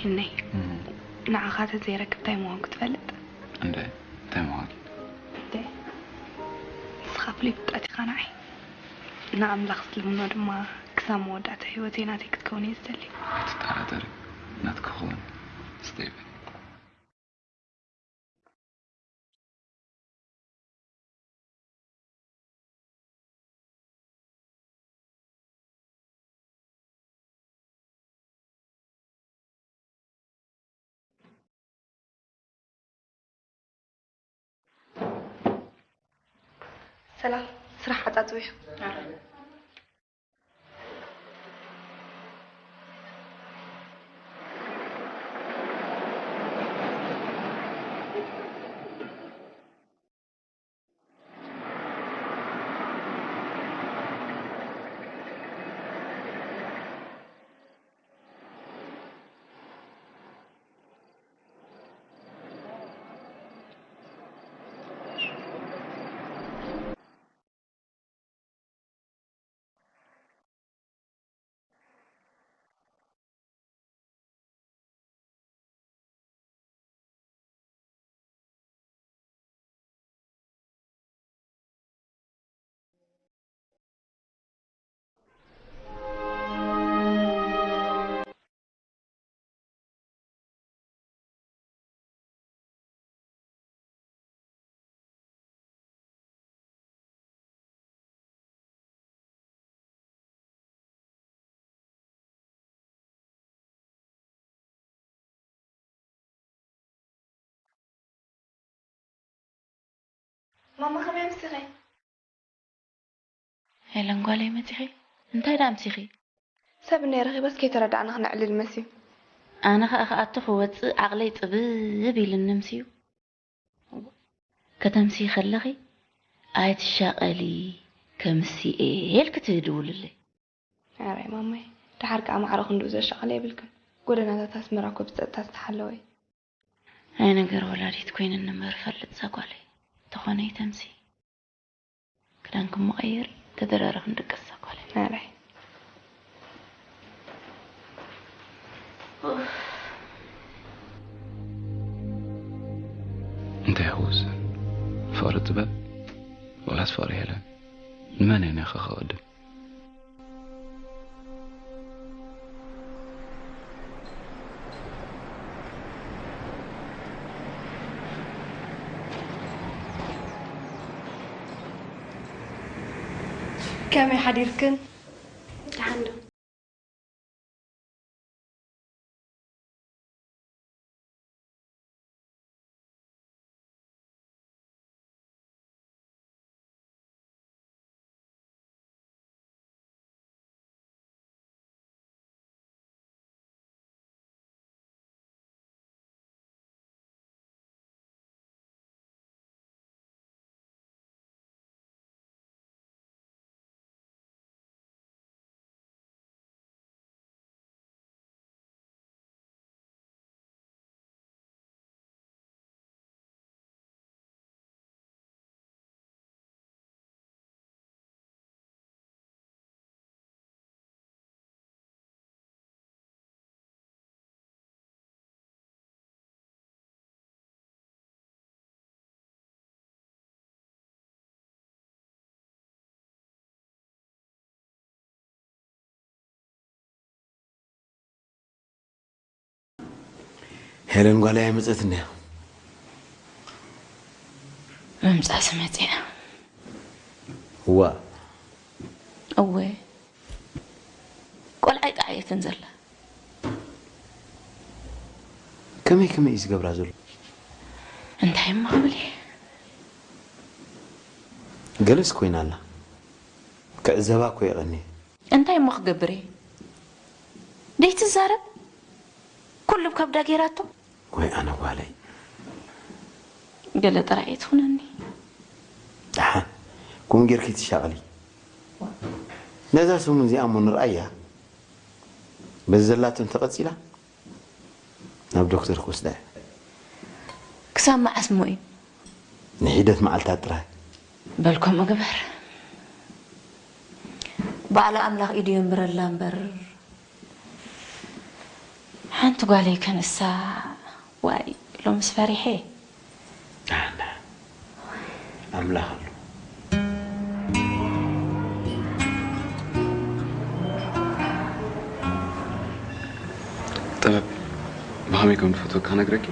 እነይ፣ ንዓኻ ተዘይረክብ እንታይ ምዃንኩ ትፈልጥ? እንደ እንታይ ምዃንኪ? እንደ ንስኻ ፍሉይ ፍጥረት ኢኻ ንዓይ። ንኣምላኽ ዝልምኖ ድማ ክሳብ መወዳእታ ህይወተይ ናተይ ክትከውን እየ ዝደሊ። ኣይትጠራጠሪ፣ ናትኪ ክኸውን። ስቴቨን። ሰላም፣ ስራሕ ዓጻጽዊሑ። ማማ፣ ከመይ ኣምሲኺ? ሄለን ጓለይ፣ መጺኺ? እንታይ ደኣ ኣምሲኺ? ሰብ እነይ ረኺበስ ከይተረዳእና ክነዕልል መስዩ። ኣነ ኸኣ ክኣቱ ክወጽእ ዓቕለይ ጥብብ ኢሉኒ ምስዩ። ከተምስዪ ከለኺ ኣይትሻቐሊ፣ ከምስየ ኢልኪ ትድውልለይ። ኣራይ ማማይ፣ ደሓር ከኣ ማዕረ ክንድኡ ዘሻቐለ የብልክን። ጎደናታት ኣስመራ እኮ ብጸጥታ ዝተሓለወ እዩ። ናይ ነገር ወላዲት ኮይነኒ እምበር እፈልጥ እዛ ጓለይ። ተኾነ ይተምሲ። ክዳንክሞ ቀይሪ፣ ተደራሪ ክንድቅስ እዛ ጓለይ። ኣራይ። እንታይ ክውስን? ፍቕሪ ጥበብ ወላስ ፍቕሪ ሄለን? ንመን እየ ከቐድም? ከመይ ሓዲርክን? ደሓን ዶ? ሄለን ጓለይ ኣይመጸትን እያ። ምምጻእሲ መጺኣ። እዋ። እወ። ቆልዓ ኣይጠዓየትን ዘላ። ከመይ ከመይ እዩ ዝገብራ ዘሎ? እንታይ እሞ ክብል እየ? ገለስ ኮይና ኣላ። ክዕዘባ እኮ የቐኒ። እንታይ እሞ ክገብር እየ? ደይትዛረብ? ኩሉ ብከብዳ ገይራቶ። ወይ ኣነ ጓለይ። ገለ ጥራይ ኣይትኹነኒ። ደሓን፣ ከምኡ ጌርኪ ትሻቐሊ። ነዛ ሰሙን እዚኣ እሞ ንርኣያ። በዚ ዘላቶ እንተቐጺላ፣ ናብ ዶክተር ክወስዳ እየ። ክሳብ መዓስ እሞ እዩ? ንሒደት መዓልታት ጥራይ። በል ከምኡ ግበር። ባዕሉ ኣምላኽ ኢዱ የንብረላ እምበር። ሓንቲ ጓለይ ከንሳ፣ ዋይ፣ ሎምስ ፈሪሐ። ኣምላኽ ኣሎ። ጥበብ፣ ብኸመይ ከም ዝፈትወካ ክነግረኪ።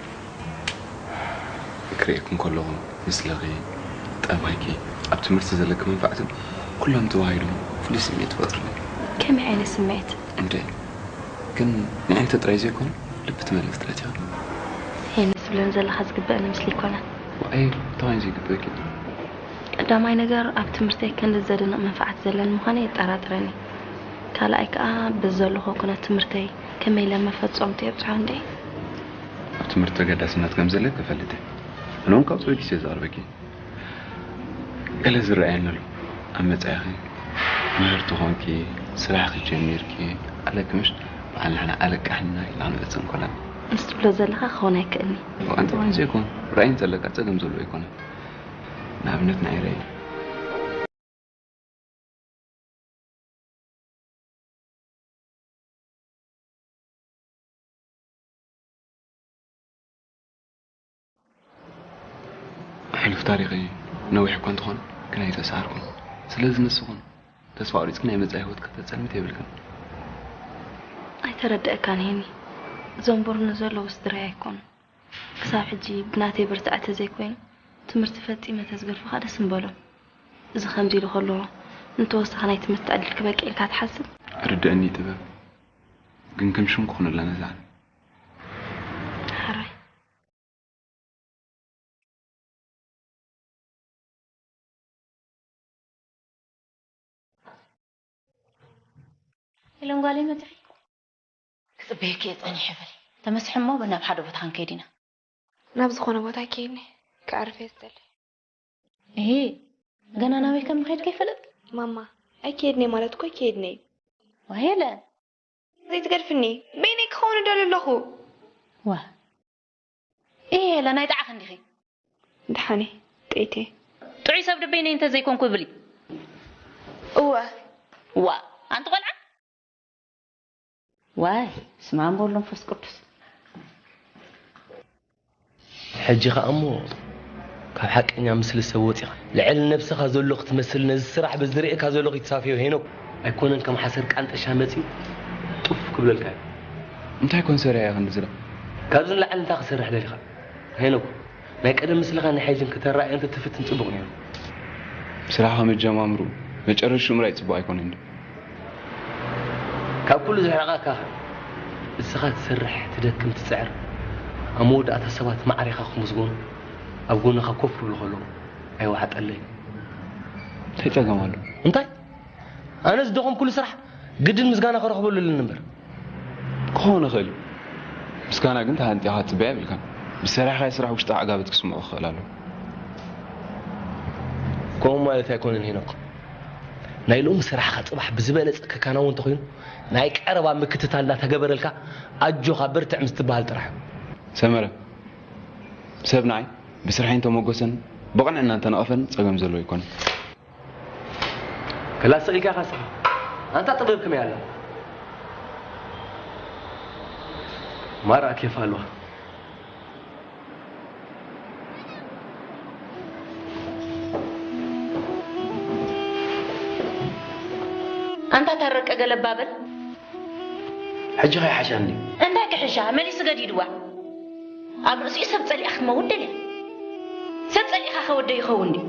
ክርእየኩም ከለኹ፣ ምስልኺ፣ ጠባይኪ፣ ኣብ ትምህርቲ ዘለኪ መንፋዕትን ኩሎም ተዋሂዶም ፍሉይ ስምዒት ይፈጥሩልኒ። ከመይ ዓይነት ስምዒት? እንዴ፣ ግን ንዓይተ ጥራይ ዘይኮነ ልቢ ትመልእ ፍጥረት ኢኻ። ሄኒ፣ ትብለን ዘለኻ ዝግበአኒ ምስሊ ኣይኮነን። ዋይ፣ እንታይ እዩ ዘይግበአኪ? ቀዳማይ ነገር፣ ኣብ ትምህርተይ ክንዲ ዘደንቕ መንፍዓት ዘለኒ ምዃነይ የጠራጥረኒ። ካልኣይ ከኣ፣ በዚ ዘለኹዎ ኩነት ትምህርተይ ከመይ ኢለ መፈጸምቱ የብጽሖ እንድየ። ኣብ ትምህርቲ ተገዳስነት ከም ዘለኪ እፈልጥ እየ። ኣነ እውን ካብ ጸዊት እየ ዝቐርበኪ። ገለ ዝረኣየኒ ኣሎ። ኣብ መጻኢኺ ምህርቲ ኾንኪ፣ ስራሕኪ ጀሚርኪ፣ ኣለኪ ምሽ? በዓል ንሕና ኣለቃሕና ኢልና ንዕጽ እንኮለን። ምስ ትብሎ ዘለኻ ክኸውን ኣይክእልኒ። እዋን ጥራይ ዘይኮን፣ ራእይ እንተለካ ጸገም ዘለዎ ኣይኮነን። ንኣብነት ንዓይ ራእይ ሕሉፍ ታሪኸይ ነዊሕ እኳ እንተኾነ ግን ኣይተሰዓርኩን። ስለዚ ንስኹን ተስፋ ኣቑሪጽኪ ናይ መጻኢ ህይወት ከተጸልምት የብልክን። ኣይተረድአካን ሄኒ። ዘንቡርኒ ዘለዉ ስድራይ ኣይኮኑን። ክሳብ ሕጂ ብናተይ ብርትዐ ተዘይኮይኑ ትምህርቲ ፈጺመ ተዝገድፉኻ ደስ ምበሎም። እዚ ከምዚ ኢሉ ከሎ ንተወሳኺ ናይ ትምህርቲ ዕድል ክበቂ ኢልካ ትሓስብ? ርድእኒ ጥበብ ግን ከም ሽም ክኾነላ ነዛን ሓራይ ኢሎም ጓለይ መጺኺ ክጽበየኪ እየ ጸኒሐ በሊ ተመስሒ እሞ ናብ ሓደ ቦታ ክንከይድ ኢና ናብ ዝኾነ ቦታ ኣይከይድኒ ክኣርፍ እየ ዝደሊ እሂ ገና ናበይ ከም ንኸይድ ከይፈለጥኪ ማማ ኣይከይድኒ ማለት እኮ ኣይከይድኒ እዩ ዋሄለ ዘይትገድፍኒ በይነይ ክኸውን እደሊ ኣለኹ ዋ እሄለ ናይ ጣዕኺ እንዲኺ ደሓነይ ጥዒተይ ጥዑይ ሰብ ድበይነይ እንተዘይኮንኩ ብሊ እወ ዋ ኣንቲ ቆልዓ ዋይ ስማም በሎ መንፈስ ቅዱስ ሕጂ ኸኣ እሞ ካብ ሓቀኛ ምስሊ ሰብ ወጺኻ ልዕሊ ነብስኻ ዘሎ ክትመስል ነዚ ስራሕ በዚ ዝርእየካ ዘሎ ከይትሳፍዮ ሄኖክ ኣይኮነን ከም ሓሰር ቃንጠሻ መጺኡ ጡፍ ክብለልካ እዩ እንታይ ኮን ሰሪሐ እየ ክንዲ ዝላ ካብዚ ንላዕሊ እንታይ ክሰርሕ ደሊኻ ሄኖክ ናይ ቀደም ምስልኻ ንሓይዝን ከተራእዮ እንተ ትፍትን ጽቡቕ ነይሩ። ስራሕኻ መጀማምርኡ መጨረሽኡ ምርኣይ ጽቡቕ ኣይኮነን ድዩ? ካብ ኩሉ ዝሕረቐካ ንስኻ ትሰርሕ፣ ትደክም፣ ትጽዕር ኣብ መወዳእታ ሰባት ማዕረ ኢኻ ክምስገኑ ኣብ ጎንኻ ኮፍ ክብሉ ከለዉ ኣይወሓጠለይን። እንታይ ጸገም ኣሎ? እንታይ? ኣነ ዝደኸምኩሉ ስራሕ ግድን ምስጋና ክረኽበሉ ኣለኒ እምበር። ክኸውን ይኽእል እዩ። ምስጋና ግን ተሃንጢኻ ክትጽበያ የብልካን። ብዝሰራሕካዮ ስራሕ ውሽጣዊ ዕጋበት ክስምዖ ክኽእል ኣለዎ። ከምኡ ማለት ኣይኮነን ሄኖክ። ናይ ሎሚ ስራሕኻ ጽባሕ ብዝበለጸ ከከናውን እንተኾይኑ ናይ ቀረባ ምክትታል እንዳተገበረልካ ኣጆኻ በርትዕ ምስ ትበሃል ጥራሕ እዩ። ሰመረ፣ ሰብ ንዓይ ብስርሐይ እንተሞገሰን ብቕንዕና እንተነቐፈን ጸገም ዘለዎ ኣይኮነን። ክላሰ ኢልካ ኢኻ ስኻ ኣንታ ጥበብ ከመይ ኣላ ማራ ኬፍ ኣለዋ ኣንታ ታረቀ ገለባ በል ሕጂ ኸይሓሻ እንዲ እንታይ ክሕሻ መሊሱ ገዲድዋ ኣብ ርእሲኡ ሰብ ጸሊኣ ክትመውት ደልያ ሰብ ጸሊእኻ ከወደ ይኸውን ድዩ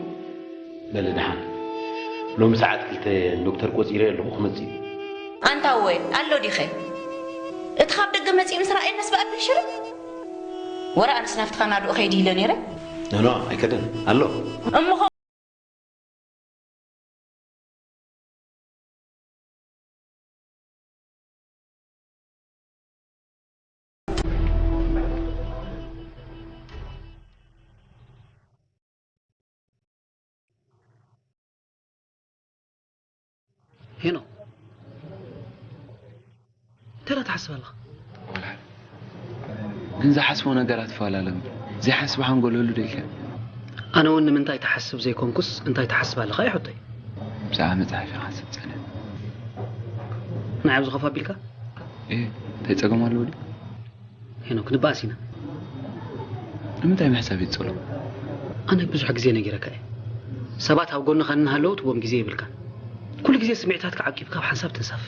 በሊ ደሓን ሎሚ ሰዓት ክልተ ዶክተር ቆጺረ ኣለኹ ክመጽእ እዩ። ኣንታ እወ ኣሎ ዲኸ እቲ ካብ ደገ መጺኡ ምስ ረኣየናስ ብኣቢል ሽርብ ወረ ኣነስ ናብቲ ካናድኡ ከይዲ ኢለ ነይረ። ኖኖ ኣይከደን ኣሎ። እሞ ሄኖክ እንታይ ትሓስብ ኣለኻ? ግን ዝሓስቦ ነገራት ይፈላለ እምበር ዘይሓስብ ሓንጎል ህሉ ዶ ኢልካ? ኣነ እውን ንምንታይ ትሓስብ ዘይኮንኩስ እንታይ ትሓስብ ኣለኻ ይሕቶይ። ብዛዕባ መፅሓፊ ክሓስብ ፀኒሐ። ንዓይ ኣብዚ ኮፍ ኣቢልካ? እየ እንታይ ፀገም ኣለዎ ድዩ? ሄኖክ፣ ንባኣስ ኢና። ንምንታይ ምሕሳብ ይጸሉ? ኣነ ብዙሕ ግዜ ነጊረካ እየ። ሰባት ኣብ ጎንኻ እናሃለዉ ትቦም ግዜ የብልካን። ኩሉ ግዜ ስምዒታትካ ዓቂብካ ኣብ ሓንሳብ ተንሳፍፍ።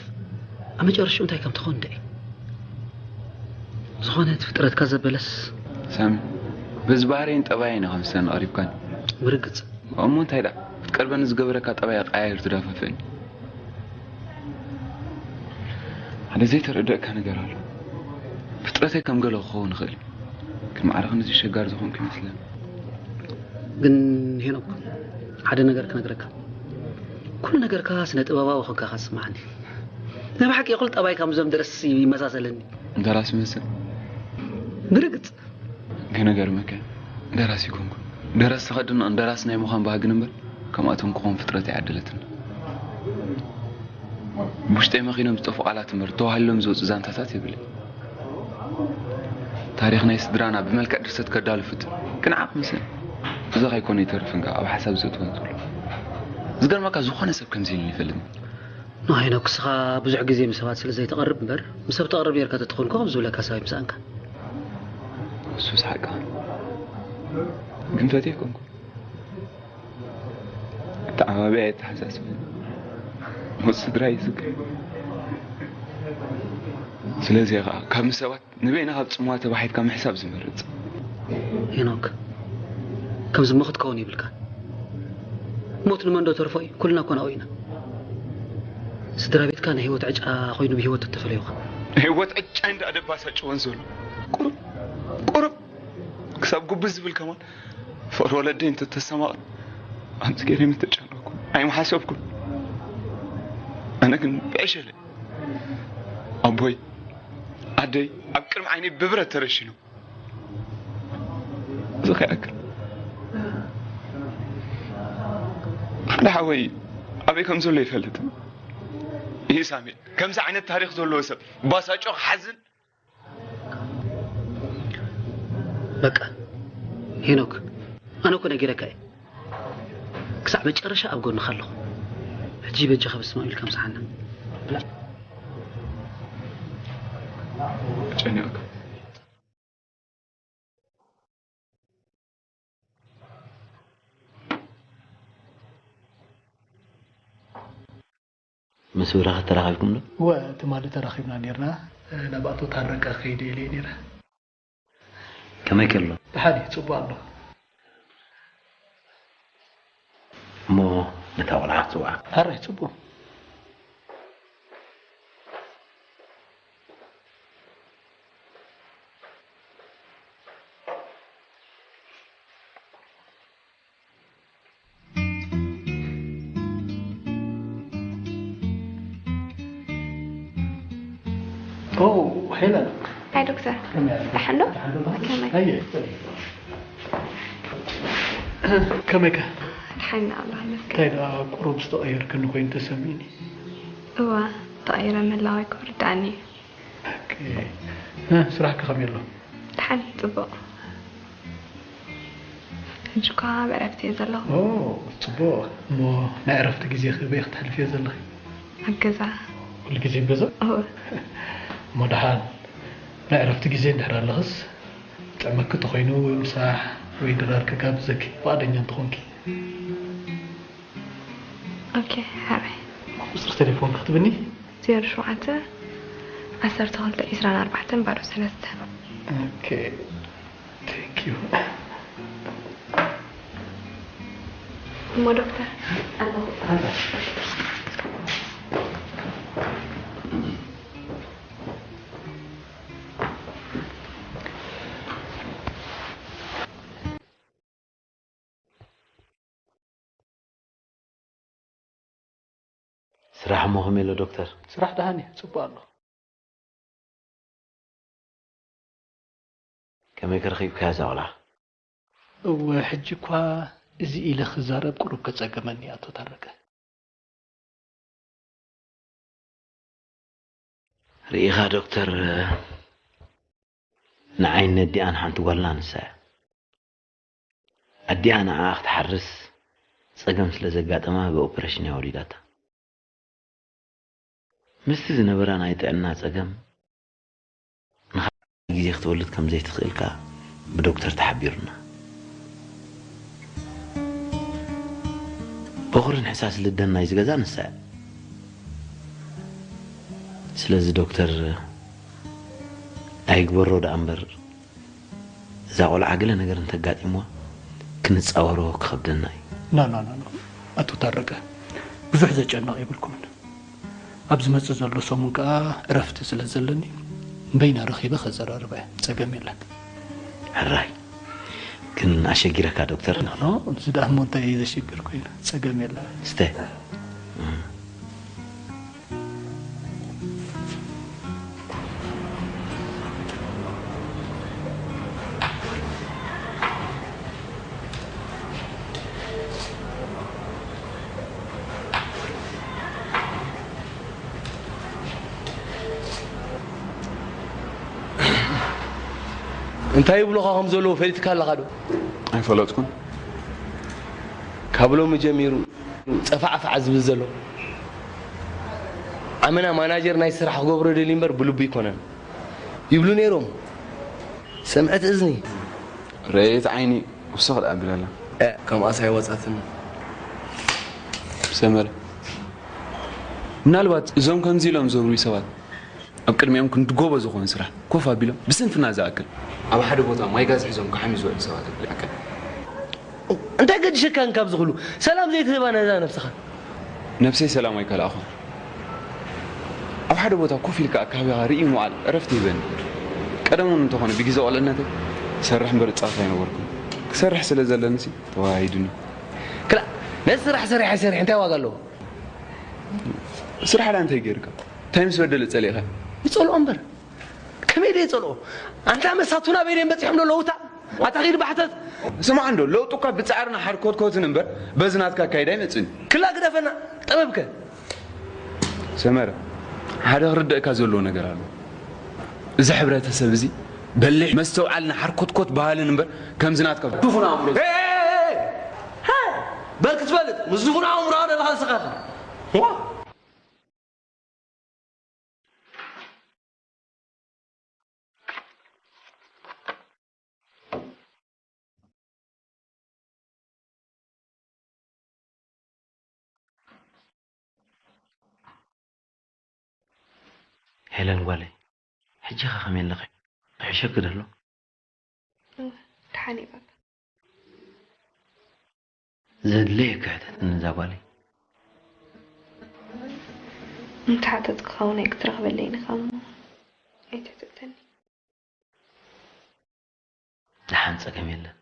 ኣብ መጨረሽኡ እንታይ ከም ትኸውን ደይ ዝኾነ እቲ ፍጥረትካ ዘበለስ። ሳሚ፣ በዚ ባህርይን ጠባይን ኢኻ ምሳና ቀሪብካኒ። ብርግጽ። እሞ እንታይ ደኣ ክትቀርበኒ ዝገበረካ ጠባይ ቀያይር ትዳፋፍእኒ? ሓደ ዘይተረደእካ ነገር ኣሎ። ፍጥረተይ ከም ገለ ክኸውን ይኽእል እዩ። ግን ማዕረ ክንዚ ሸጋር ዝኾንኩ ይመስለኒ። ግን ሄኖክ፣ ሓደ ነገር ክነግረካ። ኩሉ ነገርካ ስነ ጥበባዊ ኮንካ ኢኻ ዝስምዓኒ። ናይ ብሓቂ እኹል ጠባይካ ምስዞም ደረስቲ ይመሳሰለኒ። ደራሲ መስል። ብርግጽ። ግን ገርመካ ደራሲ ይኮንኩ። ደረስቲ ከድንቕን ደራሲ ናይ ምዃን ባህግን እምበር ከምኣቶም ክኾን ፍጥረት ኣይዓደለትን። ብውሽጠይ መኺኖም ዝጠፉ ቃላት እምበር ተዋሂሎም ዝወፁ ዛንታታት የብለይ። ታሪኽ ናይ ስድራና ብመልክዕ ድርሰት ከዳሉ ፍትን ግን ዓቕሚ ስን እዞ ከይኮነ ይተርፍን ካብ ኣብ ሓሳብ ዘእትወን ዘሎ። ዝገርመካ ዝኾነ ሰብ ከምዚ ኢሉኒ ይፈልጥን። ንሄኖክ፣ ንስኻ ብዙሕ ግዜ ምስ ሰባት ስለ ዘይትቐርብ እምበር፣ ምስ ሰብ ትቐርብ ኔርካ ተትኾንኮ ከምዚ ዝብለካ ሰብ ኣይምሰኣንካ። እሱስ ሓቅኻ። ግን ፈትየ ኣይኮንኩ። ኣተዓባብያ ኣየተሓሳስብን። ሞት ስድራ ይዝክር። ስለዚ ኸዓ ካብ ምስ ሰባት ንበይና ካብ ጽምዋ ተባሒትካ ምሕሳብ ዝመርጽ። ሄኖክ፣ ከምዚ እሞ ክትከውን የብልካን። ሞት ንመን ዶ ተርፎ እዩ? ኩልና እኮ ናብኡ ኢና። ስድራ ቤትካ ናይ ህይወት ዕጫ ኮይኑ ብህይወት ተተፈለዩኻ። ናይ ህይወት ዕጫ እንዳ ኣደባሳጭወን ዘሎ። ቁሩብ፣ ቁሩብ ክሳብ ጉብዝ ዝብል ከማን ፍቕሪ ወለደይ እንተተሰማቕን ኣምጽ ገይረ ምተጨነኩ ኣይምሓሰብኩን። ኣነ ግን ብዕሸለ ኣቦይ ኣደይ ኣብ ቅድሚ ዓይነይ ብብረት ተረሽኑ። እዚ ከይኣክል ሓደ ሓወይ ኣበይ ከም ዘሎ ይፈልጥ። ይህ ሳሜ ከምዚ ዓይነት ታሪኽ ዘለዎ ሰብ ባሳጮ ክሓዝን በቃ ሄኖክ፣ ኣነ እኮ ነጊረካ እየ። ክሳዕ መጨረሻ ኣብ ጎንኻ ኣለኹ። ሕጂ በጃኻ በስመ ኣብ ኢልካ ምሳሓና። ጨኒቕካ። ምስ ብራኸት ተራኺብኩም ዶ? እወ፣ ትማሊ ተራኺብና ኔርና። ናብ ኣቶ ታረቀ ክኸይድ ኢለ እየ ኔረ። ከመይ ከሎ? ደሓን እዩ፣ ጽቡቕ ኣሎ። እሞ ነታ ቆልዓ ክትጽውዓ። ሕራይ፣ ጽቡቕ። ኦ ሄለን። ሃይ ዶክተር። ከመይ ኣለ? ደሓን ዶ? ደሓን ዶ? ከመይ? ኣየ። ከመይ ከ? ደሓን ኢና ኣላ መስገን። እንታይ ደኣ ቁሩብ ዝተቐየርክኒ ኮይኑ ተሰሚዕኒ። እዋ ተቐይረ ምህላወይ ክርድኣኒ እዩ። ኦኬ። እ፣ ስራሕከ ከመይ ኣሎ? ደሓን እዩ፣ ጽቡቕ። ሕጂ እኳ ኣብ ዕረፍቲ እየ ዘለኹ። ኦ፣ ጽቡቕ። እሞ ናይ ዕረፍቲ ግዜኺ ኣበይ ክተሕልፍዮ ዘለኺ? ኣብ ገዛ። ኩሉ ግዜ ኣብ ገዛ? እወ። እሞ ደሓን ናይ ዕረፍቲ ግዜ እንድሕር ኣለኽስ፣ ጥዕመኪ እንተኾይኑ ወይ ምሳሕ ወይ ድራር ክጋብዘኪ ፍቓደኛ እንተኾንኪ። ኦኬ፣ ሕራይ። ቁጽሪ ቴሌፎን ክትብኒ? ዜሮ ሸውዓተ ዓሰርተ ክልተ ዒስራን ኣርባዕተን ባዶ ሰለስተ። ኦኬ፣ ቴንክ ዩ። እሞ ዶክተር ኣለኹ። ስራሕ እሞ ከመይ ኣሎ ዶክተር? ስራሕ ደሃን እዩ፣ ጽቡቕ ኣሎ። ከመይ ከ ረኺብካያ እዛ ቆልዓ? እወ፣ ሕጂ እኳ እዚ ኢለ ክዛረብ ቁሩብ ከጸገመኒ ኣቶ ታረቀ። ርኢኻ ዶክተር፣ ንዓይን ነዲኣን ሓንቲ ጓልና ንሳ እያ። ኣዲኣ ንዓኣ ክትሓርስ ጸገም ስለ ዘጋጠማ ብኦፕረሽን እያ ወሊዳታ። ምስቲ ዝነበራ ናይ ጥዕና ጸገም ንኻ ግዜ ክትወልድ ከም ዘይትኽእል ከኣ ብዶክተር ተሓቢሩና። በኹርን ሕሳስ ልደን ናይዚ ገዛ ንሳ እያ። ስለዚ ዶክተር ኣይግበሮ ደኣ እምበር፣ እዛ ቆልዓ ገለ ነገር እንተጋጢምዋ ክንጻወሮ ክኸብደና እዩ። ኖ፣ ኖ፣ ኖ፣ ኖ። ኣቶ ታረቀ፣ ብዙሕ ዘጨንቕ የብልኩምን። ኣብ ዝመጽእ ዘሎ ሰሙን ከኣ እረፍቲ ስለ ዘለኒ፣ በይነ ረኺበ ከዘራርባ እየ። ጸገም የለን። ሕራይ። ግን ኣሸጊረካ ዶክተር? ኖ፣ ኖ፣ እዚ ደኣ እሞ እንታይ እዩ ዘሽግር ኮይኑ? ጸገም የለን። ስተ። እንታይ ይብሉኻ ከም ዘለዉ ፈሊጥካ ኣለኻ ዶ? ኣይፈለጥኩን። ካብ ሎሚ ጀሚሩ ጸፋዕፋዕ ዝብል ዘሎ ዓመና ማናጀር ናይ ስራሕ ክገብሮ ደልዩ እምበር ብልቡ ኣይኮነን ይብሉ ነይሮም። ሰምዐት እዝኒ። ረየት ዓይኒ ውስኽ ደኣ ኣቢላላ። እ፣ ከምኣስ ኣይወጻትን። ሰመረ፣ ምናልባት እዞም ከምዚ ኢሎም ዝብሉ ሰባት ኣብ ቅድሚኦም ክንዲ ጎቦ ዝኾነ ስራሕ ኮፍ ኣቢሎም ብስንፍና ዝኣክል ኣብ ሓደ ቦታ ማይ ጋዝ ሒዞም ክሓምዩ ዝውዕሉ ሰባት ይኣክል። እንታይ ገድሸካን ካብዚ ኩሉ? ሰላም ዘይትህባ ነዛ ነብስኻ። ነብሰይ ሰላም ኣይከልኣኹን። ኣብ ሓደ ቦታ ኮፍ ኢልካ ኣካባቢኻ ርኢ ምውዓል ዕረፍቲ ይህበኒ። ቀደም እውን እንተኾነ ብግዜ ቁልዕነተይ ክሰርሕ እምበር እጻወት ኣይነበርኩን። ክሰርሕ ስለ ዘለኒ ሲ ተወሃሂዱኒ። ክላ ነዚ ስራሕ ሰሪሐ ሰሪሐ እንታይ ዋጋ ኣለዎ? ስራሕ ዳ እንታይ ገይርካ? እንታይ ምስ በደለ ጸሊእካ? ይጸልኦ እምበር። ከመይ ደይ ጸልኦ? ኣንታ መሳቱና በይደን በጺሖም ዶ ለውታ? ኣታ ኺድ ባሕተት። ስማዕ እንዶ፣ ለውጡ እኳ ብጻዕርና ሓርኮትኮትን እምበር፣ በዚ ናትካ ኣካይዳ ኣይመጽእን። ክላ ግደፈና፣ ጠበብከ። ሰመረ፣ ሓደ ክርደእካ ዘለዎ ነገር ኣሎ። እዚ ሕብረተሰብ እዚ በሊሕ መስተውዓልን ሓርኮትኮት ባህልን እምበር፣ ከምዚ ናትካ ድፉን ኣእምሮ። ኤ፣ ኤ፣ ኤ፣ ኤ! ሃ! በል ክትፈልጥ፣ ምስ ድፉን ኣእምሮ ኣለኻ ንስኻ። ዋ! ሄለን ጓለይ፣ ሕጂ ኸ ከመይ ኣለኺ? ይሕሸኪ ዶ ኣሎ? እወ፣ ደሓን እየ ባባ። ዘድለየኪ ሕተትኒ እዛ ጓለይ። እንተሓተትኩኻ እውን ኣይክትረኽበለይን ኢኻ እሞ ኣይትሕተተኒ። ደሓን፣ ጸገም የለን።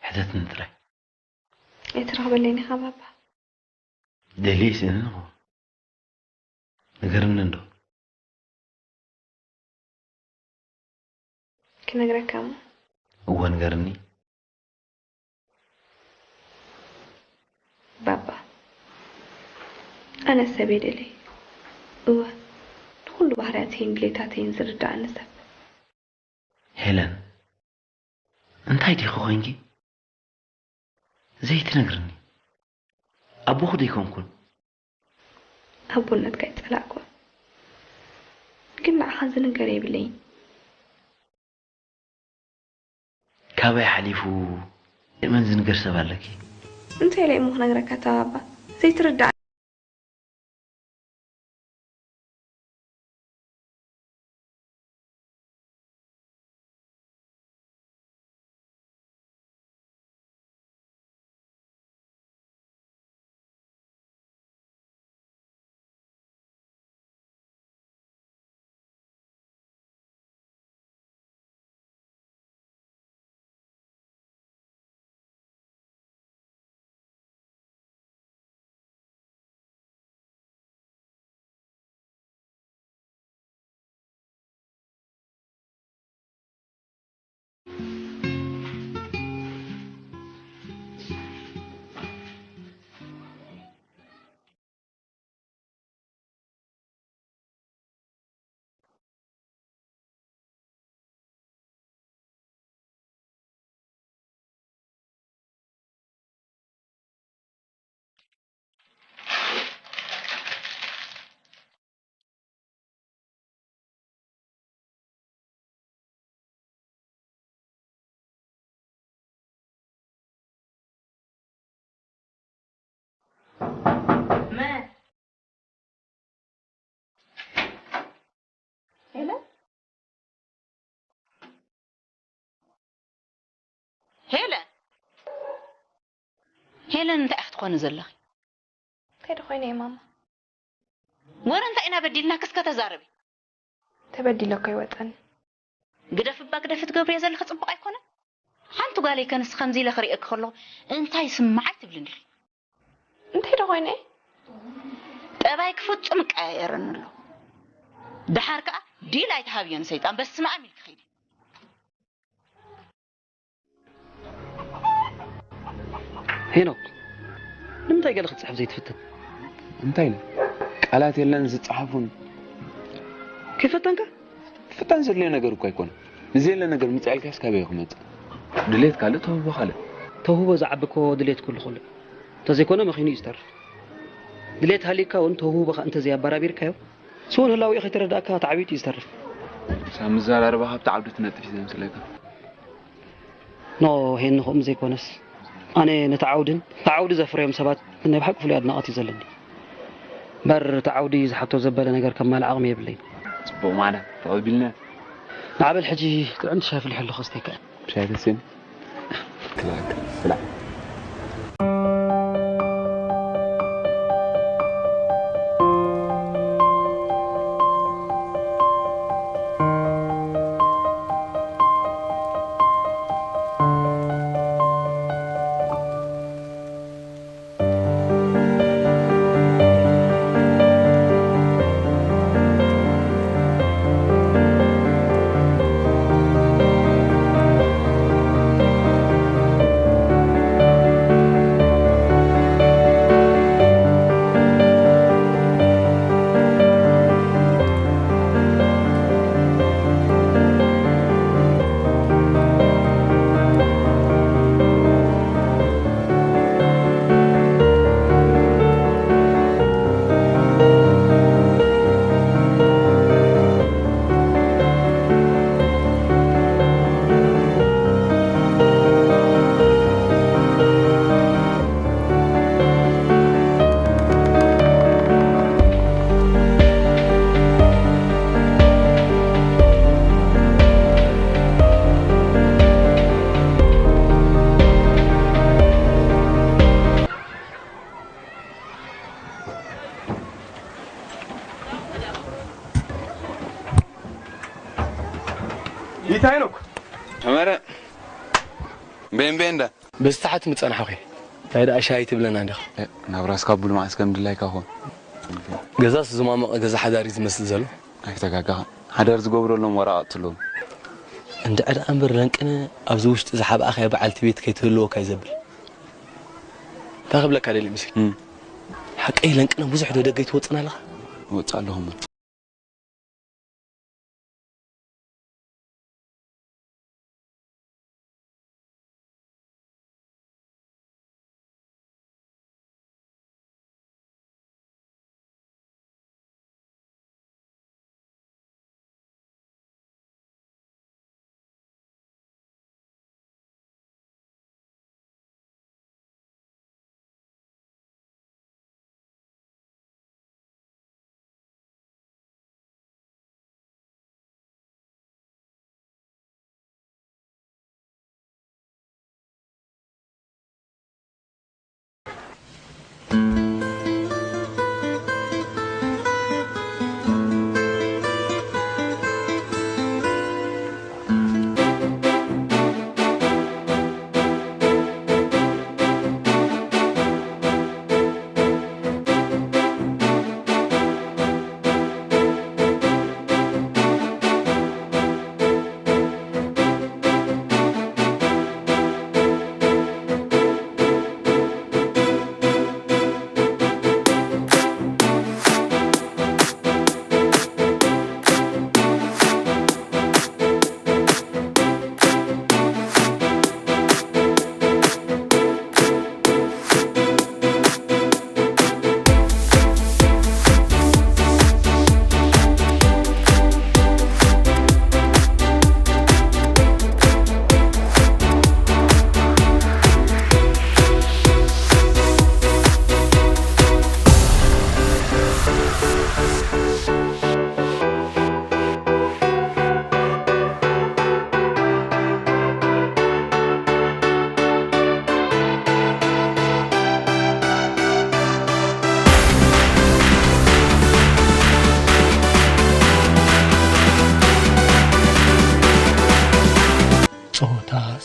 ሕተትኒ ጥራይ። ኣይትረኽበለይን ኢኻ ባባ። ደልየ ይስእንን እኮ። ንገርኒ እንዶ። ክነግረካ እሞ። እወ ንገርኒ። ባባ፣ ኣነ ሰብ እየ ደልየ። እወ፣ ንኹሉ ባህርያተይን ድሌታተይን ዝርድኣኒ ሰብ። ሄለን፣ እንታይ ዲኺ ኮይንኪ? ዘይትነግርኒ? ኣቦኺ ዶ ኣይኮንኩን? ኣቦነትካ ኣይጸላእኩን። ግን ንዓኻ ዝንገር የብለይን። ካባይ ሓሊፉ መን ዝንገር ሰብ ኣለኪ? እንታይ ኢለ እሞ ክነግረካ እታ ባባ? ዘይትርዳእ መን? ሄለን? ሄለን? ሄለን እንታይ ክትኾኒ ዘለኺ? እንታይ ዶ ኮይነ እየ ማማ? ወረ እንታይ ኢና በዲልና ክስከ ተዛረቢ። ተበዲለ እኮ ይወፀኒ። ግደፍ እባ ግደፍ ትገብርዮ ዘለኺ ፅቡቕ ኣይኮነን። ሓንቲ ጓለይ ከንስ ከምዚ ኢለ ክርእየኪ ከለኹ እንታይ ስምዓይ ትብልኒ ኢኺ? እንታይ ዶ ኮይነ? ጠባይኪ ፍጹም ይቀያየረኒ ኣሎ። ደሓር ከኣ ዲል ኣይትሃብዮ ንሰይጣን፣ በስመ ኣብ ኢልኪ ኺዲ። ሄኖክ፣ ንምንታይ ገለ ክትጽሕፍ ዘይትፍትን? እንታይ ነው? ቃላት የለን ዝጸሓፉን። ከይፈተንካ? ፍታን ዘድልዮ ነገር እኮ ኣይኮነ። ንዘየለ ነገር ምጻእ ኢልካስ ካበይ ክመጽእ? ድሌት ካልእ ተውህቦ ካልእ። ተውህቦ ዝዓቢ እኮ ድሌት ኩሉ ኩሉ። እንተዘይኮነ መኺኑ እዩ ዝተርፍ። ድሌት ሃልዩካ እውን ተውህቦኻ እንተዘይኣባራቢርካዮ፣ ስውን ህላዊኡ ከይተረዳእካ ተዓቢጡ እዩ ዝተርፍ። ሳብ ምዘራርባ ካብ ተዓብዱ ትነጥፍ እዩ ዘምስለካ። ኖ ሄኒ፣ ከምኡ ዘይኮነስ፣ ኣነ ነቲ ዓውድን እቲ ዓውዲ ዘፍረዮም ሰባት ናይ ብሓቂ ፍሉይ ኣድናቖት እዩ ዘለኒ። እምበር እቲ ዓውዲ ዝሓቶ ዘበለ ነገር ከማልእ ዓቕሚ የብለይን። ጽቡቕ ማለት ተቐቢልና። ንዓበል ሕጂ ጥዕምቲ ሻሂ ኣፍሊሐ ኣለኹ፣ ስተይካ። ሻሂ ተስእን። ክላክ፣ ክላክ። ይታይ ነው። ተመረ ቤን ቤን ዳ። በዚ ታሕቲ ምጸናሕኹ። እንታይ ደኣ ሻሂ ትብለና እንዲኻ? እ፣ ናብራስ ካብ ብሉ መዓስ ከም ድላይካ ኾን። ገዛስ ዝማመቐ ገዛ ሓዳር እዩ ዝመስል ዘሎ። ኣይተጋጋኻ። ሓዳር ዝገብረሎም ወረቓቕቲ ኣለዎም። እንድዒ ደኣ እምበር ለንቅነ ኣብዚ ውሽጢ ዝሓብኣኻያ በዓልቲ ቤት ከይትህልወካ እዩ ዘብል። እንታይ ክብለካ ደልየ መሲሉ? እም። ሓቀይ ለንቅነ ብዙሕ ዶ ደገ ኣይትወጽን ኣለኻ? እወጽእ ኣለኹ እሞ።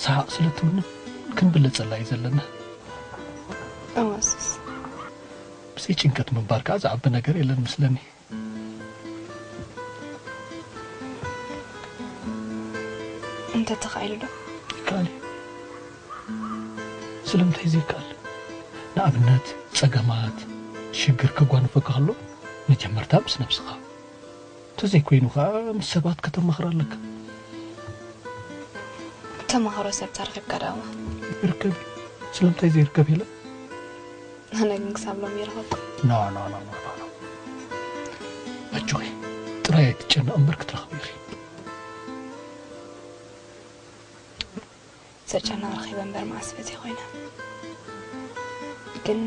ሰሓቕ ስለ ትውንን ክንብለጸላ እዩ ዘለና። እዋስስ። ብዘይ ጭንቀት ምንባር ከኣ ዝዓቢ ነገር የለን ምስለኒ። እንተ ተኻኢሉ ዶ? ይከኣል እዩ። ስለምንታይ ዘይከኣል? ንኣብነት፣ ጸገማት፣ ሽግር ከጓንፈካ ከሎ፣ መጀመርታ ምስ ነብስኻ። እንተዘይኮይኑ ከኣ ምስ ሰባት ከተማኽር ኣለካ። ተማኽሮ ሰብ ተረኺብካ ደኣ እሞ። ይርከብ እዩ። ስለምንታይ ዘይርከብ የለን? ኣነ ግን ክሳብ ሎሚ ይረኸብኩ። ኖ፣ ኖ፣ ኖ፣ ኖ፣ ኖ፣ ኖ። ኣጆኺ፣ ጥራይ ኣይትጨነቒ እምበር ክትረኽቢ ኢኺ። ዘጨንቕ ረኺበ እምበር መዓስ ፈትየ ኮይነ። ግን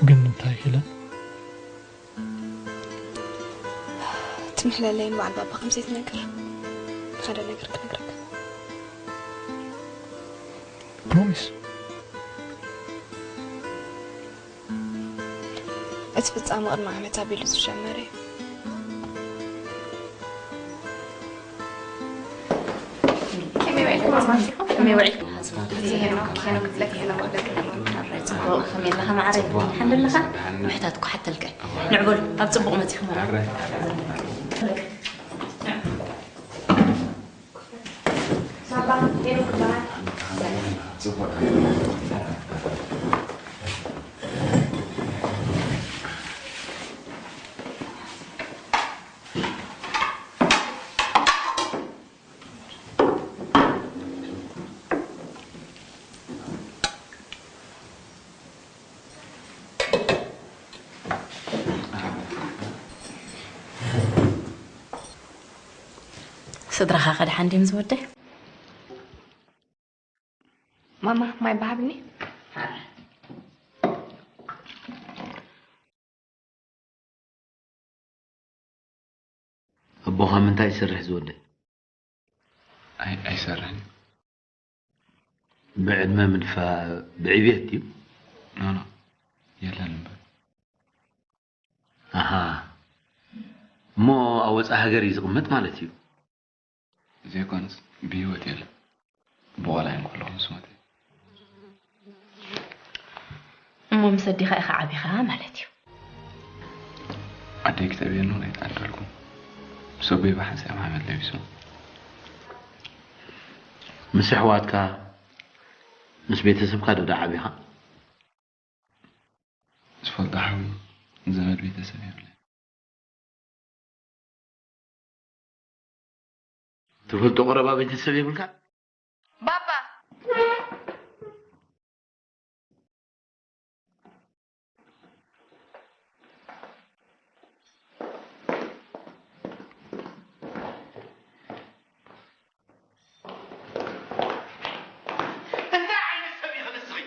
ግን እንታይ ሄለን? ትምሕለለይን በዓል ባባ ከም ዘይትነግር ሓደ ነገር ክነግረካ። ፕሮሚስ? እቲ ፍጻመ ቅድሚ ዓመት ኣቢሉ ዝጀመረ እዩ። ከመይ ውዒልኩም? ከመይ ውዒልኩም? እዚ ሄኖክ፣ ሄኖክ ክፍለቲ፣ ሄኖክ ክፍለቲ። ከመይ ኣለኻ መዓረይ? ሓንደ ኣለኻ? ምሕታት እኮ ሓተልከ። ንዕበሉ፣ ኣብ ጽቡቕ መጺኹም። ስድራኻ ከ ደሓን ድዮም ዝወደይ? ማማ፣ ማይ በሃብኒ። ኣቦኻ ምንታይ ይሰርሕ ዝወደይ? ኣይ-፣ ኣይሰርሕን። ብዕድመ ምድፋእ ብዕብየት ድዩ? ኖ፣ ኖ፣ የለን እምበር። ኣሃ። እሞ ኣብ ወጻኢ ሃገር እዩ ዝቕመጥ ማለት እዩ? ዘይኮነስ ብህይወት የለን። ብቆልዓ እንከለኹ ምስ ሞተ። እሞ ምስ ኣዴኻ ኢኻ ዓቢኻ ማለት እዩ። ኣደይ ክተዕብየኒ እውን ኣይተዓደልኩን። ምስ ኣቦይ ብሓንሳእ እዮም ሓመድ ለቢሶም። ምስ ኣሕዋትካ፣ ምስ ቤተሰብካ ዶ ደኣ ዓቢኻ? ዝፈልጦ ሓው ዘመድ ቤተሰብ የብለይን። ትፈልጦ ቀረባ ቤተሰብ የብልካ? ባባ። እንታይ ዓይነት ሰብ ኢኺ ንስኺ?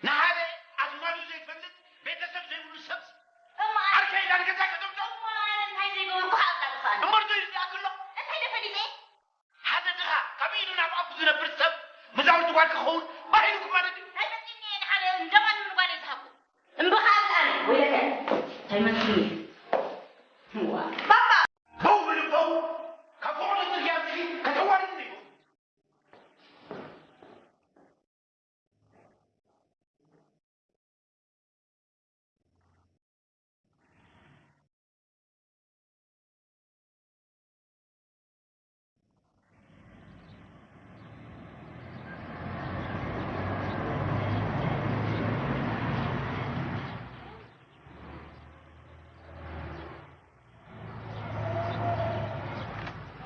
ንሓደ ኣዝማዱ ዘይፈልጥ ቤተሰብ ዘይብሉ ሰብ እሞ ኣነ ዓርከይ ኢላ ንገዛ ከተምጽኦ? እሞ ኣነ እንታይ ዘይገበርኩ ክኣምና ዝኽኣል? እምበር ዶ ይርዳእኪ ኣሎ? እንታይ ዶ ፈሊጠ? ሓደ ድኻ ካብ ኢዱ ናብ ኣፉ ዝነብር ሰብ መዛውርቲ ጓል ክኸውን ባህ ኢሉኪ ማለት ድዩ? እንታይ ፈጺመ እየ ንሓደ እንዳ ማንም ንጓለይ ዝሃብኩ? እምቢ ከኣ ኣነ ወይለከ እንታይ መሲሉኒ? እዋ። ባባ! በው በሉ በው! ካብ ፈቐዶ ጽርግያ ኣምጺኺ ከተዋርድኒ ኢኹ።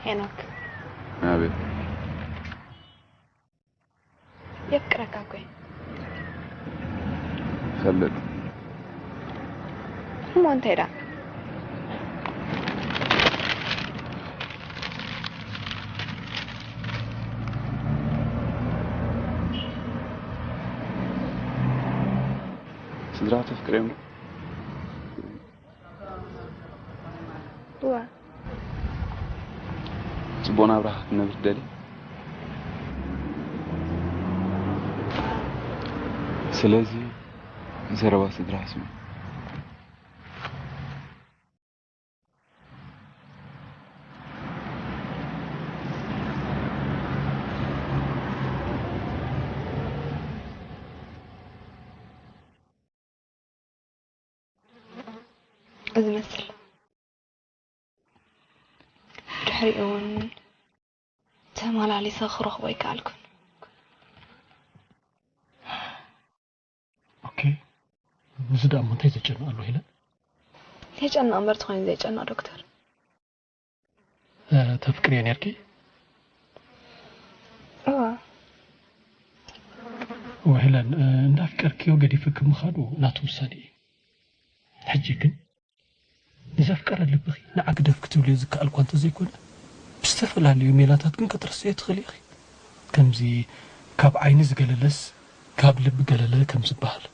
ሄኖክ። ኣቤት። የፍቅረካ እኮ እየ። ፈልጥ። እሞ እንታይ ደኣ? ስድራ ተፍቅርዮም ዶ? እዋ። ጽቡቕ ናብራ ክትነብር ትደሊ? ስለዚ ዘረባ ስድራ ስምዕ። ዝመስል። ብድሕሪኡ እውን ተመላሊሰ ክረኽቦ ኣይከኣልኩን። ኦኬ፣ እዚ ደኣ እሞ እንታይ ዘጨንቕ ኣሎ ሄለን? የጨንቕ እምበር ተኾይኑ ዘየጨንቕ ዶክተር። ተፍቅርዮ ኔርኪ? እዋ። እዋ ሄለን፣ እንዳፍቀርክዮ ገዲፍኪ ምኻዱ ናቱ ውሳኔ እዩ። ሕጂ ግን ንዘፍቀረ ልብኺ ንዓ ግደፍ ክትብልዮ ዝከኣል እኳ እንተዘይኮነ፣ ብዝተፈላለዩ ሜላታት ግን ክትርስዕዮ ትኽእሊ ኢኺ። ከምዚ ካብ ዓይኒ ዝገለለስ ካብ ልቢ ገለለ ከም ዝበሃል።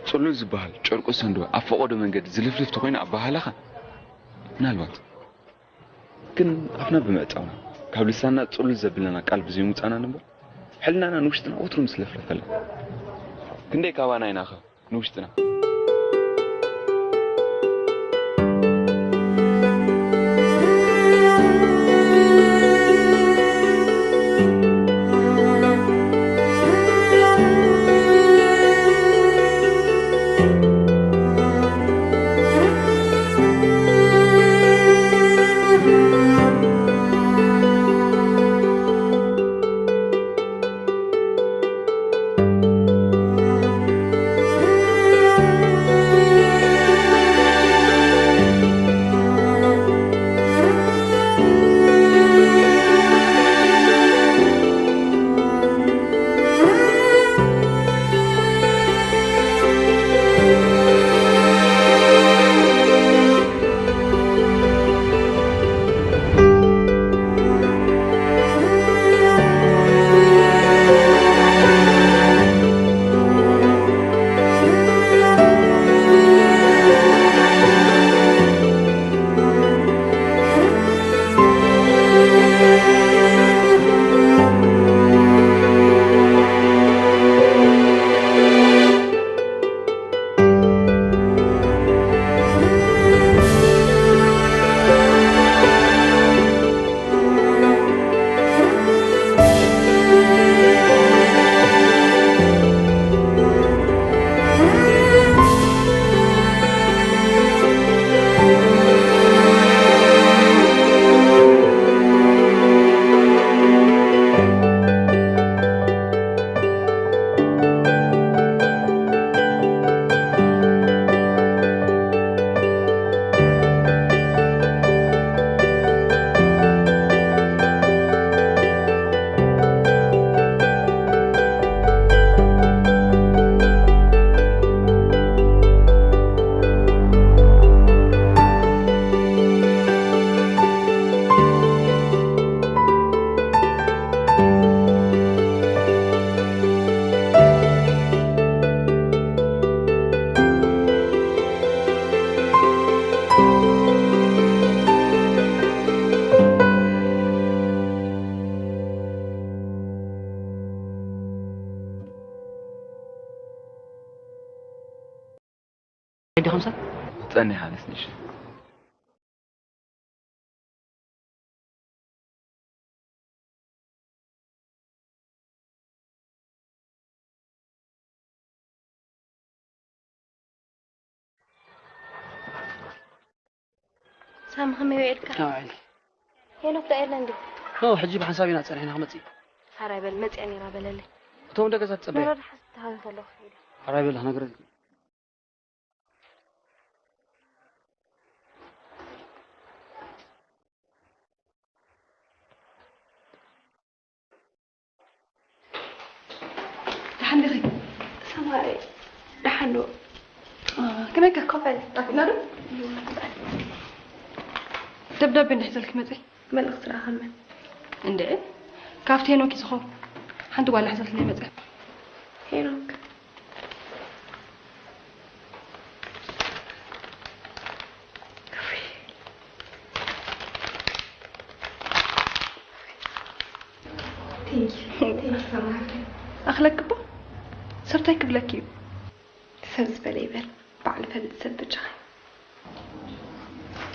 ጽሉል ዝበሃል ጨርቁ ሰንዶ ኣብ ፈቐዶ መንገዲ ዝልፍልፍ ተኾይኑ ኣበሃህላኻ ምናልባት ግን ኣፍና ብምዕጻውና ካብ ልሳንና ጽሉል ዘብለና ቃል ብዘይምውጻእና ንበር ሕልናና ንውሽጥና ወትሩ ምስ ለፍለፈላ ክንደይ ካባና ኢናኸ ንውሽጥና ዲኹም ሰብ? ጸኒሓ ኣነስ ንእሽቶ። ሳሚ ከመይ ውዒልካ? ኣይ። ሄኖክ ዶ የለን ድዩ? ኖ፣ ሕጂ ብሓንሳብ ኢና ጸኒሕና ክመጽእ። ሓራይ በል፣ መጽያ ነይራ በለለይ። እቶም እንደ ገዛ ትጸበያ? ንረዳ ሓስ ተሃዊ ከለኹ ከይደ። ሓራይ በል፣ ክነግረልኪ። ደሓን ዲኺ? ሰማይ፣ ደሓን ዶ? አ፣ ከመይ ከ? ኮፈል፣ ጣፊና ዶ? ደብዳቤ እንድሕር ዘልኪ መጺ? መልእኽቲ ረኣኸመ። እንደ ካብቲ ሄኖክ እዩ ዝኸውን። ሓንቲ ጓል ሓዘልትለይ መጸ። ሄኖክ። Thank you. Thank you so much. ኣኽለክቦ ሰብታይ ክብለኪ እዩ። ሰብ ዝበለ ይበል፣ ባዕሉ ፈልጥ ሰብ ብቻ።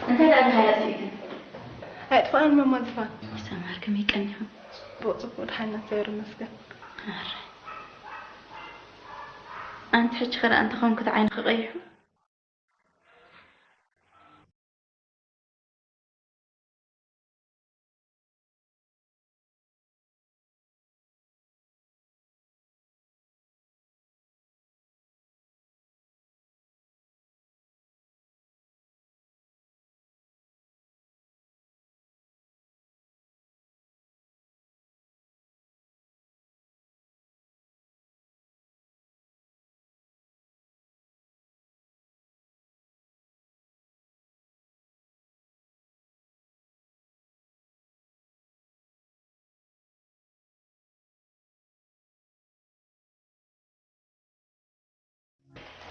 እንታይ ደኣ ድኻ ኣጥፊእክን? ኣየጥፋእን መማ ዝፋን። ሰማር ከመይ ቀኒኹም? ጽቡቕ፣ ጽቡቕ፣ ደሓን ኢና፣ እግዚኣብሔር ይመስገን። ኣረ። ኣንቲ ሕጂ ኸ ደኣ እንተኾንኩ እቲ ዓይንኺ ቀይሑ?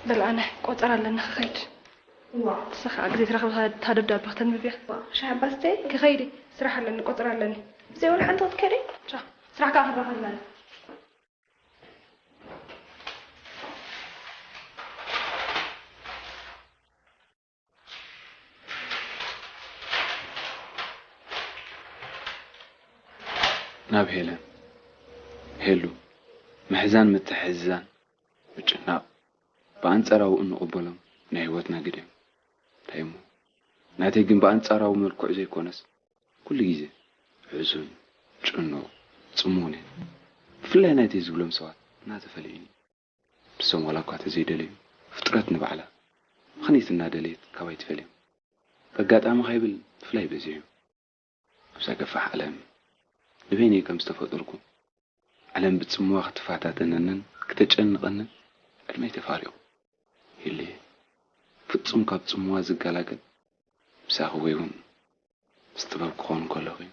በል ኣነ ቆጸራ ኣለኒ ክኸይድ። ዋ። ንሳ ከዓ ግዜ ትረኽብ እታ ደብዳቤ ከተንብብ እያ። ዋ፣ ሻሂ ኣባስተይ? ክኸይድ እየ፣ ስራሕ ኣለኒ፣ ቆጸራ ኣለኒ። ብዘይ ወላ ሓንቲ ክትከይድ? ቻው፣ ስራሕ ከዓ ክንራኸብ ኢና። ናብ ሄለን። ሄሉ፣ ምሕዛን ምትሕዝዛን፣ ምጭናቕ ብኣንጻራዊ እንቕበሎም ናይ ህይወትና ግደ እዮም። እንታይ እሞ፣ ናተይ ግን ብኣንጻራዊ መልክዑ ዘይኮነስ፣ ኩሉ ግዜ ሕዙን፣ ጭኑቕ፣ ጽሙውን እየ። ብፍላይ ናተይ ዝብሎም ሰባት እናተፈለዩኒ። ንሶም ዋላ እኳ ተዘይደለዩ፣ ፍጥረት ንባዕላ ምኽንያት እናደለየት ካባይ ትፈልዮም። በጋጣሚ ከይብል ብፍላይ በዚሑ። ኣብዛ ገፋሕ ዓለም ንበይነይ ከም ዝተፈጠርኩ፣ ዓለም ብጽምዋ ክትፈታተነንን ክተጨንቐንን ቅድመይ ተፋሪቑ። ሄሉየ፣ ፍጹም ካብ ጽምዋ ዝገላገል ምሳኺ ወይ እውን ምስ ጥበብ ክኸውን ከለኹ እዩ።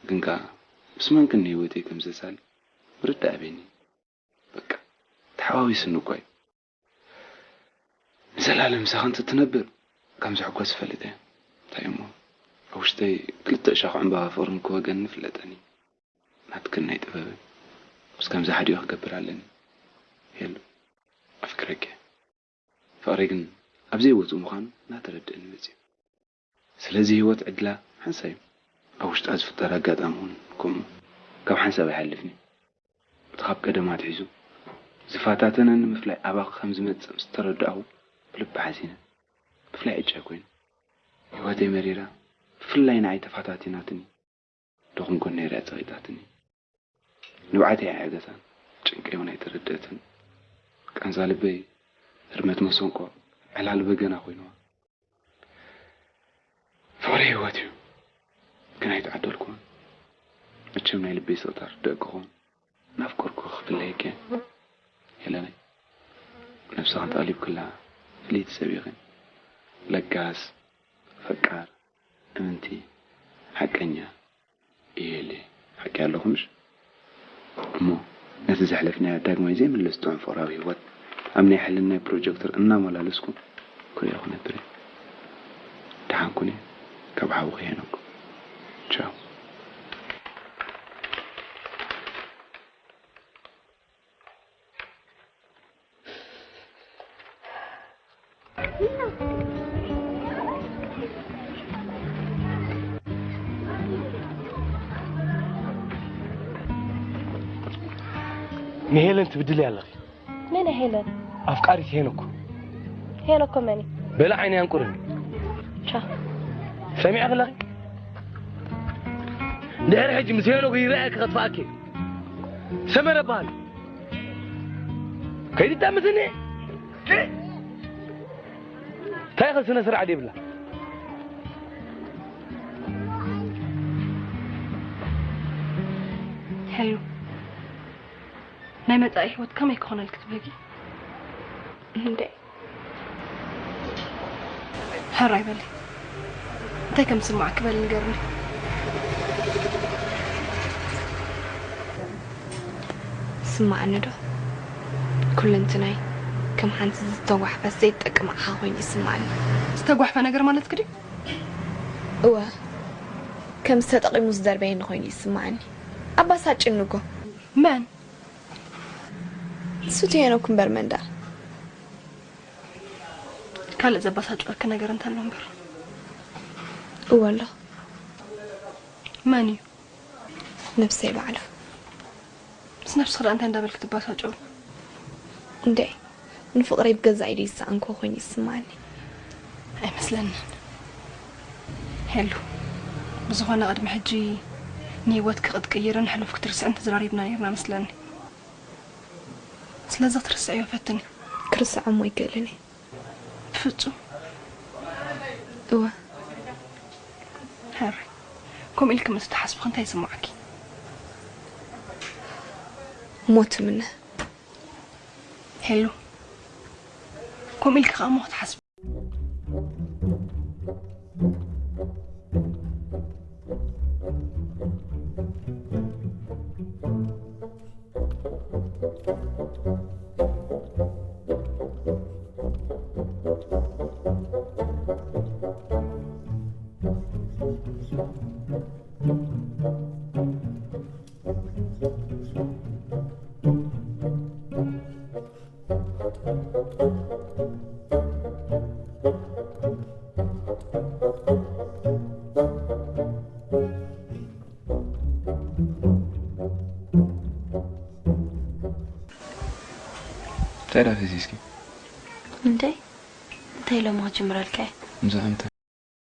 ግን ከኣ ምስ መን ግን ንህይወተይ ከም ዘሳሊ ምርዳእ ኣበይኒ። በቃ ተሓዋዊስኒ እኮ እዩ። ንዘላለም ምሳኺ እንትትነብር ከም ዝሕጎስ እፈልጥ እየ። እንታይ እሞ ኣብ ውሽጠይ ክልተ እሻኽ ዕምባባ ፍቕሪ ምክወገኒ ይፍለጠኒ። ናትክን ናይ ጥበብን ምስ ከምዚ ሓዲኡ ክገብር ኣለኒ። ሄሉ፣ ኣፍቅረኪ እየ። ፍቕረይ ግን ኣብ ዘይቦትኡ ምዃኑ እናተረድእኒ መጺኡ። ስለዚ ህይወት ዕድላ ሓንሳብ እዩ። ኣብ ውሽጣ ዝፍጠር ኣጋጣሚ እውን ከምኡ ካብ ሓንሳብ ኣይሓልፍን እዩ። እቲ ካብ ቀደም ኣትሒዙ ዝፈታተነኒ ምፍላይ ኣባኺ ከም ዝመጽእ ምስ ተረዳእኹ ብልቢ ሓዚነ። ብፍላይ ዕጫ ኮይኑ ህይወተይ መሪራ ብፍላይ ንዓይ ተፈታቲናትኒ። ደኹም ጎነይ ርእያ ጸቒጣትኒ። ንብዓተይ ኣዕገታን ጭንቀይ እውን ኣይተረድአትን። ቃንዛ ልበይ ህርመት መሰንቆ ዕላል በገና ኮይንዋ። ፍቕሪ ህይወት እዩ፣ ግን ኣይተዓደልኩን። መቸም ናይ ልበይ ስቕታ ርደእ ክኾን ናፍቆርኩ ክፍለየኪ እየ ሄለነይ። ነብስኻ እንተቐሊብክላ ፍልይቲ ሰብ ኢኺ። ለጋስ፣ ፈቃር፣ እምንቲ፣ ሓቀኛ፣ እየለ ሓቂ ኣለኹ ምሽ? እሞ ነቲ ዘሕለፍናዮ ዳግማይ ዘይምለስ ጥዑም ፍቕራዊ ህይወት ኣብ ናይ ሕልናይ ፕሮጀክተር እናመላለስኩ ክሪኦ ክነብር እየ። ደሓን ኩኒ፣ ካብ ሓውኺ ሄኖክ። ቻው። ንሄለን ትብድልያ ኣለኺ። መን እያ ሄለን? ኣፍቃሪት ሄኖክ። ሄኖክ እኮ መን እዩ? በላ ዓይኒ ኣንቁርኒ። ቻ። ሰሚዐ ከለኺ ድሕሪ ሕጂ ምስ ሄኖክ ይረኣየኪ ከጥፋኣኪ። ሰመረ በሃል። ከይዲ ጠምትኒ። እንታይ ከ ስነ ስርዓት የብላ። ሄሉ፣ ናይ መጻኢ ህይወት ከመይ ክኾነልክ ትብልጊ? እንዴ ሕራይ በሊ። እንታይ ከም ዝስማዓኪ በሊ ንገርኒ። ስማዓኒ ዶ? ኩለንትናይ ከም ሓንቲ ዝተጓሕፈት ዘይትጠቅም ኣቕሓ ኮይኑ ይስማዓኒ። ዝተጓሕፈ ነገር ማለትኪ ድዩ? እወ፣ ከም ዝተጠቂሙ ዝደርበየኒ ኮይኑ ይስማዓኒ። ኣባሳጭኒ እኮ። መን? እሱ እቲ ሄኖክ እምበር መን ደኣ? ካልእ ዘባሳጭወኪ ነገር እንተሎ እምበር። እወ ኣሎ። መን እዩ? ነብሰይ ባዕሉ። ምስ ነብስኺ ደኣ እንታይ እንዳበልኪ ትባሳጨዊ? እንዴ፣ ንፍቕረይ ብገዛእ ኢደይ ዝሰኣንኩ ኮይኑ ይስማዓኒ። ኣይመስለንን። ሄሉ፣ ብዝኾነ ቅድሚ ሕጂ ንህይወትኪ ክትቅይርን ሕሉፍ ክትርስዕን ተዘራሪብና ነይርና መስለኒ። ስለዚ ክትርስዕዮ ፈትኒ። ክርስዖ እሞ ኣይክእልን እየ። ብፍጹም። እወ። ሕራይ፣ ከምኡ ኢልኪ ምስ ትሓስቢ እንታይ ይስምዓኪ? ሞት እምነ። ሄሉ፣ ከምኡ ኢልኪ ከኣ እሞ ክትሓስቢ። እንታይ ደኣ ፈሲስኪ? እንዴ እንታይ ኢሎሞ ክጅምረልካ እየ? ብዛዕባ እንታይ?